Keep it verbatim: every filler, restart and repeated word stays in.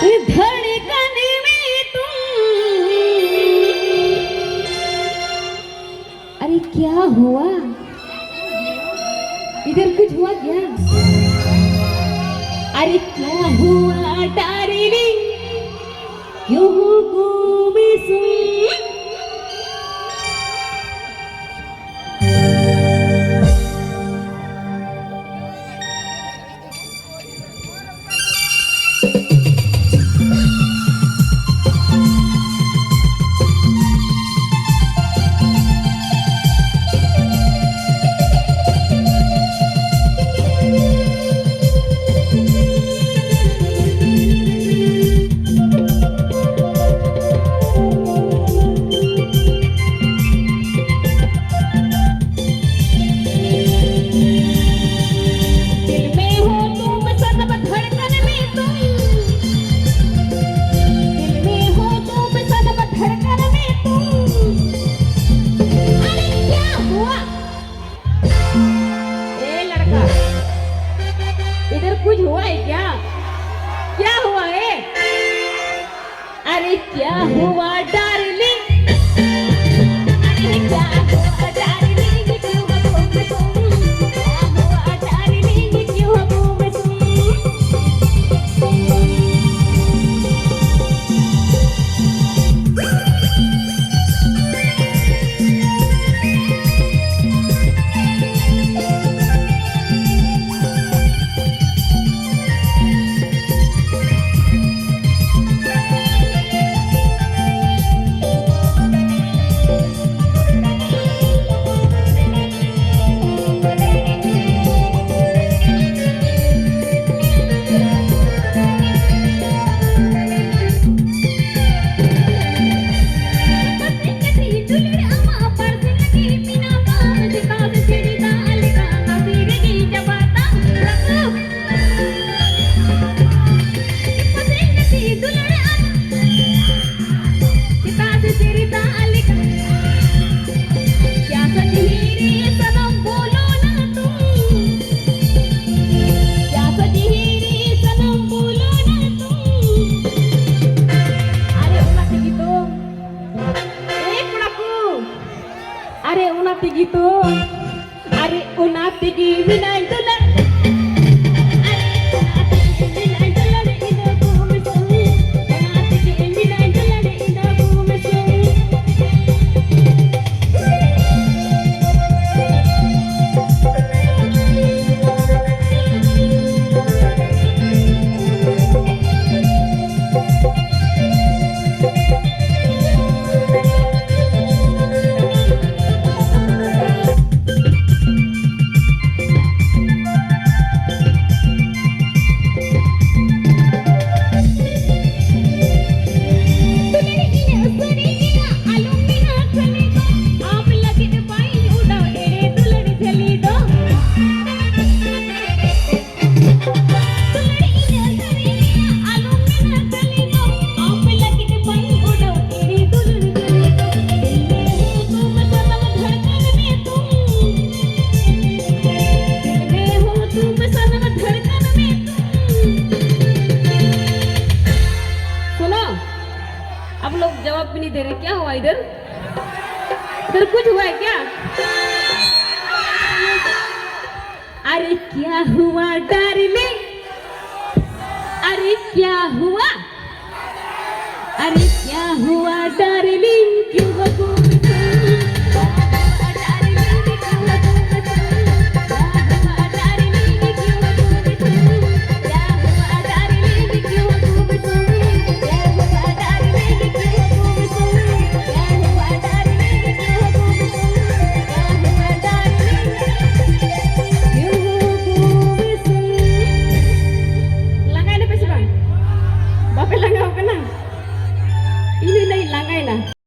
धड़कन में तुम। अरे क्या हुआ? इधर कुछ हुआ क्या? अरे क्या हुआ डार्लिंग, क्यों गुमसुम? दिल में हो तुम, सनम धड़कन में तुम। दिल में हो तुम, सनम धड़कन में तुम। अरे क्या हुआ? ए लड़का, इधर कुछ हुआ है क्या? क्या हुआ है? अरे क्या हुआ डार्लिंग? अरे क्या हुआ डार्लिंग, क्यों गुमसुम? क्या हुआ डार्लिंग, क्यों गुमसुम? सुनो, आप लोग जवाब भी नहीं दे रहे, क्या हुआ इधर? इधर कुछ हुआ है क्या? अरे क्या हुआ डार्लिंग? अरे क्या हुआ? अरे क्या हुआ डार्लिंग?